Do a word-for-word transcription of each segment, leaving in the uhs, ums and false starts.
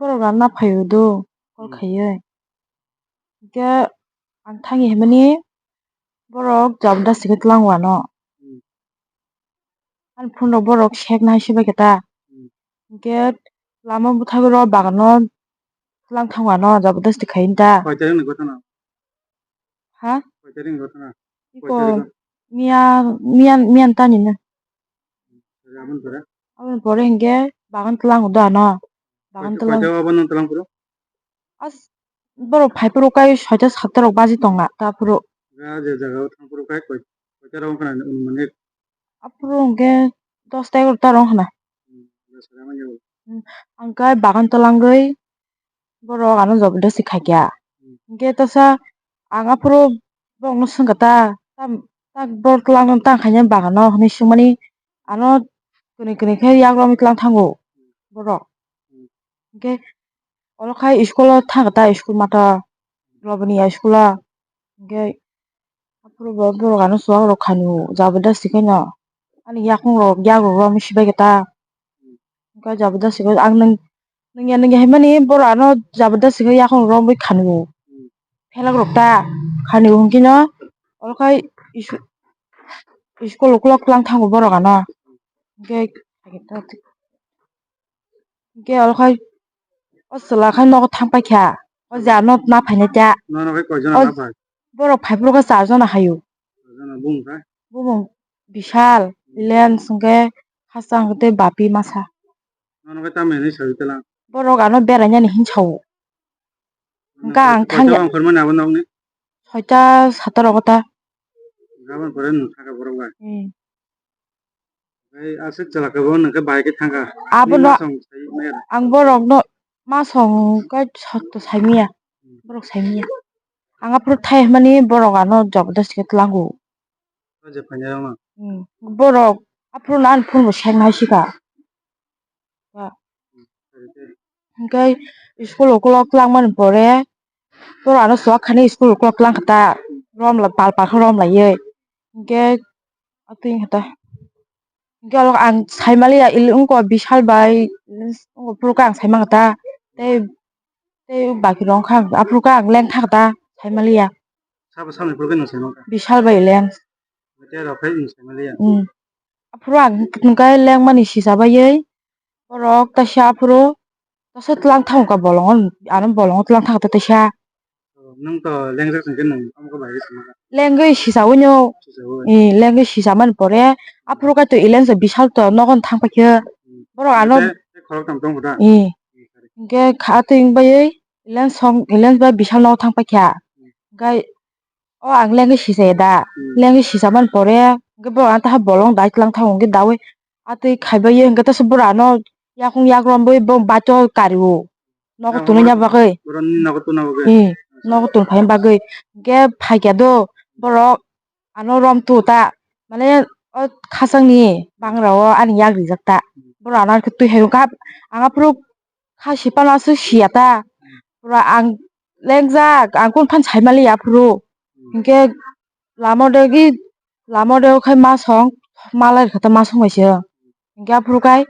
Borok ranna phaio do, call Hmm. khaiwi. Hwnkhe ang thangwi himani borok jabda sikhe tlango ano. Hmm. Ani phone rok borok sek nai se bai khe ta. Hmm. Hwnkhe lama bwthago bagano tlang thango ano jabda si khai ta. Koi tarik ni ghotona? Ha? Koi tarik ni ghotona? Iko Koi tarik o? Miya, miya, miya tani na. Aboni pore? Aboni pore hwnkhe bagan tlango do ano. Bagan Koi tlang. Koi tarik o abo nwng tlang phuru? As borok phai phuru kai soita satta rok baji tongna ta phuru. Ga je jaga o thang phuru kai koi, koi tarik o wngkha nai anumanik? Aphuru hwnkhe dos ta egaroh ta rok wngkha na. Hmm, dos ta rok wngkha. Hmm, ang kai bagan twlangwi borok ano jabardasti khaikha. Hmm. Hwnkhe tesa ang aphuru borokno swngkha ta, tam, tak borok twlangno tang khaina bagano hinwi swngmani ano kwnwi kwnwi khe yagrokni twlang thango borok. Hmm. Hwnkhe olo khai school o thangkha ta, school mata Loboniya school o. Hwnkhe aphuru bo borok ano chuwak rok khanio jabardasti khaino ani yakung rok yak rok romwi sibai kha ta. Hwnkhe jabardasti khe ang nwng, nwngya nwngya hinmani borok ano jabardasti khe yakung romwi khanio. Phelak rok ta khanio hwnkhe no olo khai school ukulok twlang thango borok ano. Hwnkhe Hwnkhe olo khai o chwla khai nogo thang paikha. O je ano na phainai ta. Nono khai koi jona O na phai? Borok phai phuru khe char jona haio. Char jona bumung khai? Bumung Bishal, Hmm. Lens, hwnkhe Khasang, tei Bapi masa. Nono khai tamni hinwi saui tela? Borok ano berainani hin sao. Hwnkhe ang thangya. Koi jona ongkhormani abo nokni? Soita sata rogo ta. Aboni pore nwng thangkha borok bai? Hmm. Tei aswk chwla khe bo nwng khe bahai khe thangkha. Abono Nini masong sai maya da? Ang borokno masong kai sotto saimaya. Hmm. Borok saimaya. Ang aphuru thai hwnmani borok ano jabardasti khe tlango. O je phainairokno? Hmm. Borok aphuru no ani phone bo sek nai sika. Hwnkhe school ukulok twlangmani pore borok ano chuwak khainai school ukulok twlang kha ta, rom la-, pal pal khe rom laiwi. Hwnkhe atwi wngkha ta. Hwnkhe oro ang saimaliya ili wngkha Bishal bai, wngkha phuru khe ang saimang kha ta. Tei, tei baki rok wngkha aphuru khe ang lengkha kha ta, saimaliya. Sabo samni phuru khe nwng saimang kha? Bishal bai Lens. Tei rok khai nwng saimaliya? Hmm. Aphuru ang hwnkhe lengmani sisa baiwi borok taisa aphuru taisa twlang thangkha bolongo, ano bolongo twlang thangkha taisa. Nwng to lengjak song khe nwng tamo khe bai khe tongma kha? Lengwi sisawi no. Sisawi? Eh, lengwi sisamani pore aphuru kaitor Lens Bishal to nogo thang paikha. Hmm. Borok ano Tei, tei khoroktham tong kho da? Eh. Hmm, sorry. Hwnkhe kha atwi wng baiwi Lens song, Lens bai Bishal nogo thang paikha. Hmm. Hwnkhe O ang lengwi sisaya da. Hmm. Lengwi sisamani pore, hwnkhe borok ano taha bolong dai twlang thango, hwnkhe daui atwi khaibai ye, hwnkhe tesa borok ano yakung yak romwi bo baito kario. Nogo Ah, tunina bagwi. Borok ni nogo tuna bagwi? Hmm, nogo tun phaina bagwi. Hwnkhe phaikha do, borok ano rom tu ta, mane o khasangni bangra o ani yak rijak ta. Hmm. Borok ano twi hai rwkha, ang aphuru kha sipana aswk siya ta. Pura ang lengjak, ang kunu phano saimaliya aphuru. Hinkhe lama o degi, lama o degi khai masong, malai rwkha ta masong bai se. Hinkhe aphuru khai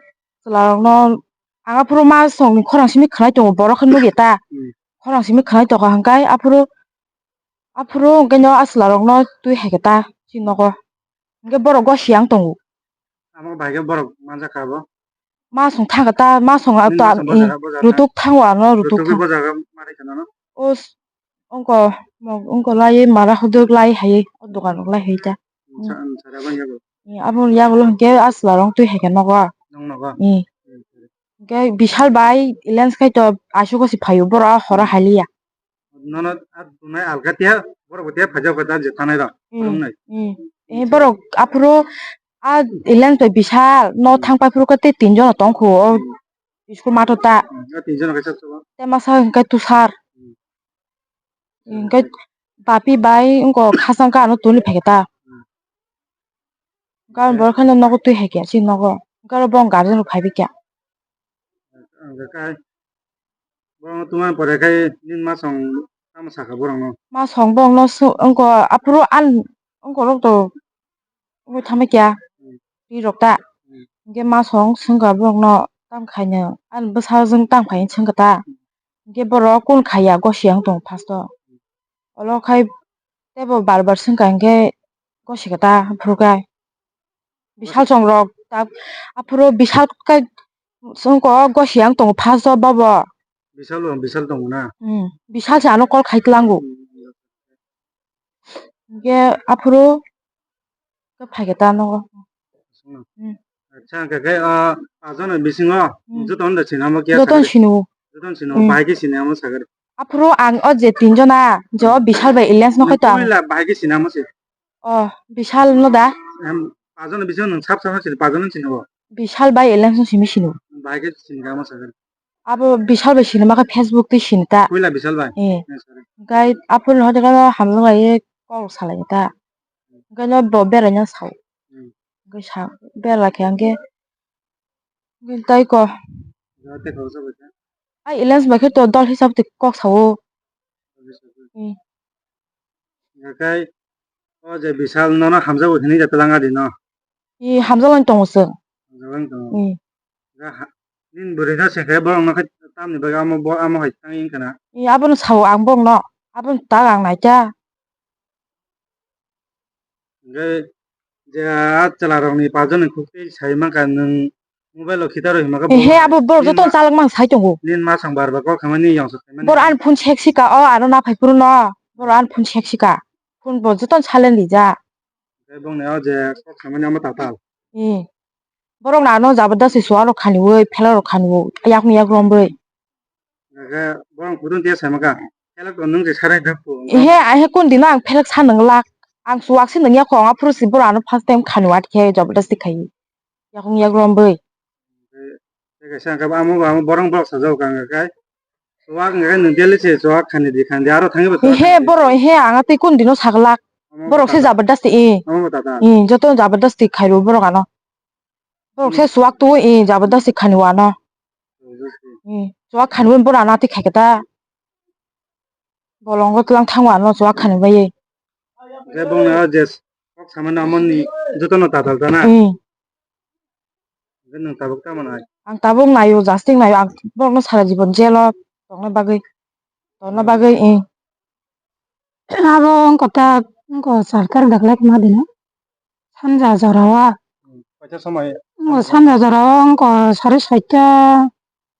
chwla rokno, ang aphuru masongni khorang simi khwnai tongo, borok khe nukya ta. Khorang simi khwnai tongkha hinkhe aphuru, aphuru hinkhe no a chwla rokno twi hai khe ta chini nogo. Hinkhe borok gosiyang tongo. Amo bai khe borok manjak kha bo? Masong thangkha ta, masong Nini ta, masong i, bojak, bojak kha? Rutuk thango ano, rutuk Rutuk thang. Bojak kha, marai kha nono? O s-, ongko, mo-, ongko lai, mara hodok lai hai, o dokan rok lai hai ta. Sa-, sara bang yago? I, aboni yagulo hinkhe a chwla rok twi hai khe nogo. Nong nogo? I. Hmm. Hinkhe Bishal bai lens khai to aswk se phaio, boro horo haliya. Nono a tunai alga tiya, borok bo tiya phajak kha da je tanai rok, Hmm, borok nai. Hmm. Eh, borok aphuru a Elen to Bishal no Hmm. thang pai phuru khe tei tin jona tong kho o Hmm. school matho ta. Hmm, a tin jona kaisa chwla. Tei masa hwnkhe Tushar. Hmm. Hwnkhe Bapi bai wngko khasang khe ano tuli phai khe ta. Hmm. Gan Hwnkhe borok kheno nogo twi hai khe chini nogo. Hwnkhe oro bo guardian rok phai bai khe. Hwnkhe kai Borokno tungma pore khai nini masong tamo sakha borokno? Masong borokno su-, wngkha aphuru an wngkha rok to wngwi thamwi kya Hmm. ri rok ta. Hmm. Hinkhe masong swngkha borokno tam khaino, ani bwsajwk tam khaino swngkha ta. Hinkhe borok kunu khaiya, gosi yang tongo first o. Olo khai teibo bar bar swngkha hinkhe gosikha ta aphuru khai. Bisal chongrok ta aphuru bisal khai swngkha gosi yang tongo first o bobo. Bisal bo, bisal tongo na? Hmm, bisal se ano call khai tlango. Hmm. Hinkhe aphuru khe phaikhe ta nogo. Hmm. Acha, hwnkhe khe, ah, pajon ni bisingo Hmm. joto no da sinamo khe Joto sakha de? Sinu. Joto no sinu, Hmm. Bahai khe sinamo sakha de? Aphuru ang o je tinjona, je o Bisal bai alliance no Hmm, khaito ang. Puila bahai khe sinamo se? O, Bisal no da? Em, pajon ni bisingo nwng sab sab no sini, pajon no sini o? Bisal bai alliance no simi sinu. Bahai khe sinamo sakha de? Abo Bisal bai sinima khe Facebook twi sini ta. Puila Bisal bai? Eh. Eh, sorry. Hinkhe aphuru no hote khe hamjwk lai kok salai ta. Hinkhe no bo berai no sao. Hmm. Hinkhe sa berai khe hinkhe hinkhe tai ko. Jate kok sa bai ta? Ai alliance bai khe to dol hisab twi kok sao. Dol hisab twi. Hmm. Hinkhe o je Bisal nono hamjak bai hinwi ja twlang adi no? I hamjak lai tongo chwng. Hamjak lai tongo. I. Ga ha-, nini bwrwi no se khe borok no khe tamni bagwi amo bo amo hai tang wng kana? I abono sao ang borok no. Abono tak ang nai kha. Hinkhe je a chwla rok ni pajon ni khuk twi sai mankha nwng mobile o khita rw hima khe. He bo abo borok joto chalak mang sai tongo. Nini ma sang bar bar kok khamani yong sok khamani. Borok ani phone sek sika o aro na phai phuru no. Borok ani phone sek sika. Phone bo joto silent rijak. Tei bongni o je kok samani omo tatal. Hmm. Borok no ano jabardasti chuwak rok khaniwi, phelak rok khaniwi, yakung yak romwi. Hingkhe borok kutung tiya saimaka, phelak rok nwng je sarai dakhu. He, ahe kun dino ang phelak sa nwnglak. Ang chuwak se nungya kho, ang aphuru si borok ano first time khaniwi atkhe jabardasti khaiwi. Yakung yak romwi. Tei kaisa hingkhe amo, amo borok, borok sajak kha hingkhe. Chuwak hingkhe nwng daily se chuwak khani di, khani di, aro thangwi bo chuwak he khani di. Borok he ang tei kun dino saglak. Omo borok se tata. Jabardasti, eh. Omo tata. Eh, joto jabardasti khairo borok ano. Borok se chuwak tu, eh, jabardasti khani wano. Jabardasti. Eh, chuwak khani wano borok ano tei khai khe ta. Bolongo tlang thang wano chuwak khani bai. Je bongni o je kok samani amoni jotono tatal ta na. Eh. Hingkhe nwng tabuk tamo nai? Ang tabuk naio, jasting naio, ang borokno sara jibon jelo tongna bagwi, tongna bagwi, eh. Abo wngkha ta, wngkha sarkar dakhlai khma dino. Sanja jorao. Hmm, kaisa somoi. Wngkha sanja jorao, wngkha sari soita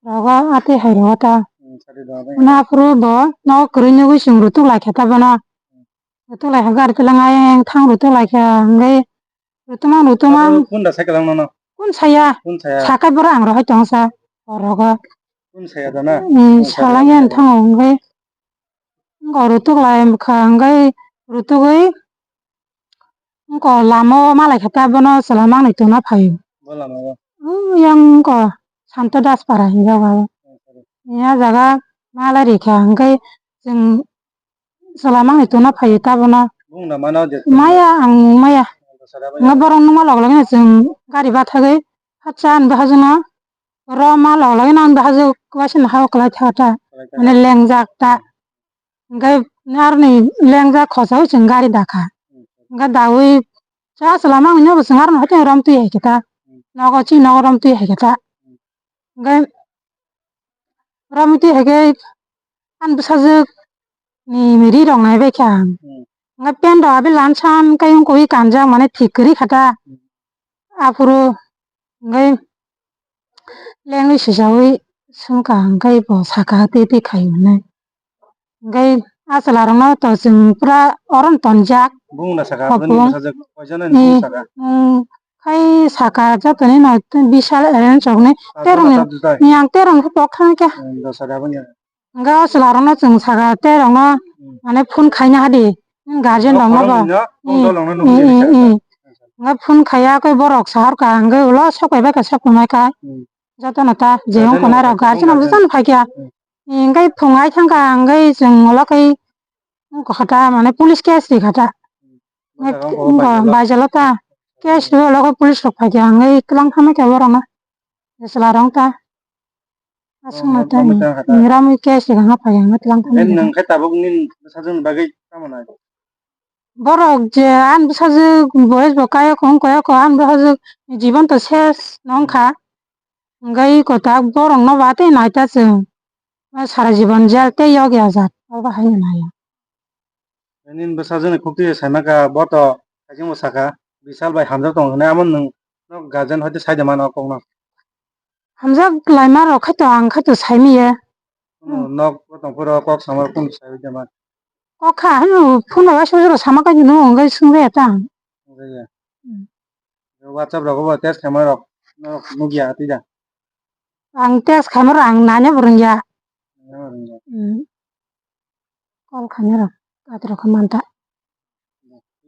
rogo, ati hai rogo ta. Hmm, sari rogo. Hwnwi aphuru bo nogo kwrwi nugwi chwng rutuk lai kha ta bono. Hmm. Rutuk lai kha gari twlang ayang thang rutuk lai kha, hwnkhe Rutumang, rutumang. Abo kunda sai kwlangno no? Kun saya? Kun saya? Sakai borok ang rohai tongsa. Orogo. Kun saya da na? Hmm, kun saya salangya da. Thang wngwi. Ngo rutuk lai bwkha wngwi rutugwi. Ngo lama o malai khe ta bono chwla mangni tongna phaio. Bo lama o? Yang ko Santo Das para hinjago. Hmm, sorry. Ya jaga malai rikha wngwi chwng Chwla mangni tongna phaio ta bono. Bung na mano je. Maya ang maya. Dosra bai. Nga borok nungma log logino chwng gari bathagwi hapsa ani bahajwkno ro ma log logino ani bahajwk kwbaisanw ha o kwlai tha ta. Kwlai tha. Mane lengjak ta. Hwnkhe aroni lengjak khochagwi chwng gari dakha. Hmm. Hwnkhe dawi cha chwla mangno bo chwng aroni hotei rom twi hai khe ta. Hmm. Nogo chini nogo rom twi hai khe ta. Hmm. Hwnkhe Romwi twi hai khe ani bwsajwk ni ri rok nai bai kha ang. Hmm. Hwnkhe pant rok abi lan san khe wngkha ui kanjak mane thik kwrwi kha ta. Hmm. Aphuru hwnkhe lengwi sijaui swngkha hwnkhe bo saka twi twi khai hwnwi. Hwnkhe a chwla rokno to chwng pura oro no tonjak. Bung da saka, khopung. Bini bwsajwk koijaknai ni bung saka. Hmm. Khai saka jotoni no Bishal arrange rokni terong ni, ni ang terong khe pok thang khe. Hmm, dos saka bini. Hwnkhe o chwla rokno chwng saka terong no mane phone khaina hadi guardian rokno bo. Hwnkhe phone khaiya khe borok sahor ka hwnkhe ulo sok bai kha sok mai kha. Hmm. Jotono ta je wngkha nai rok guardian rok jotono phai kha. Hmm. Hwnkhe phungai thang kha hwnkhe chwng ulo khe wngkha ta mane police case ri kha ta. Wngkha baijalo ta. Case ri ulo khe police rok phai kha hwnkhe tlang thang kha borok no. Chwla rok ta. Aswk no ta ni. Ramwi case ri kha phai kha hwnkhe tlang thang kha. Nwng khe tabuk nini bwsajwk ni bagwi tamo nai? Borok je ani bwsajwk boyes bo kayok wng koyok ani bwsajwk ni jibon to ses no wngkha. Hwnkhe iko tak borokno ba tei naita chwng. Sara jibon jel tei yokya jat, o bahai no naiya. Nini bwsajwkni khukti saimaka, bo to kaichingbo saka, Bishal bai hamjak tongo hwnwi, amo nwng nok guardian hoite sai de mano kokno? Hamjak laima rok khai to ang khai to saimiya. Nok tongphuru kok samar phone sai de man. Kok kha hano phone bai sojoro sama kai no hwnwi swngjaya ta ang. Hwnjaya. Hmm. WhatsApp rogo bo text khaima rok norok nukya twi da? Ang text khaima rok ang nanya bo rwngya. Nanya bo rwngya. Hmm. Call khaina rok, katorok khe manta.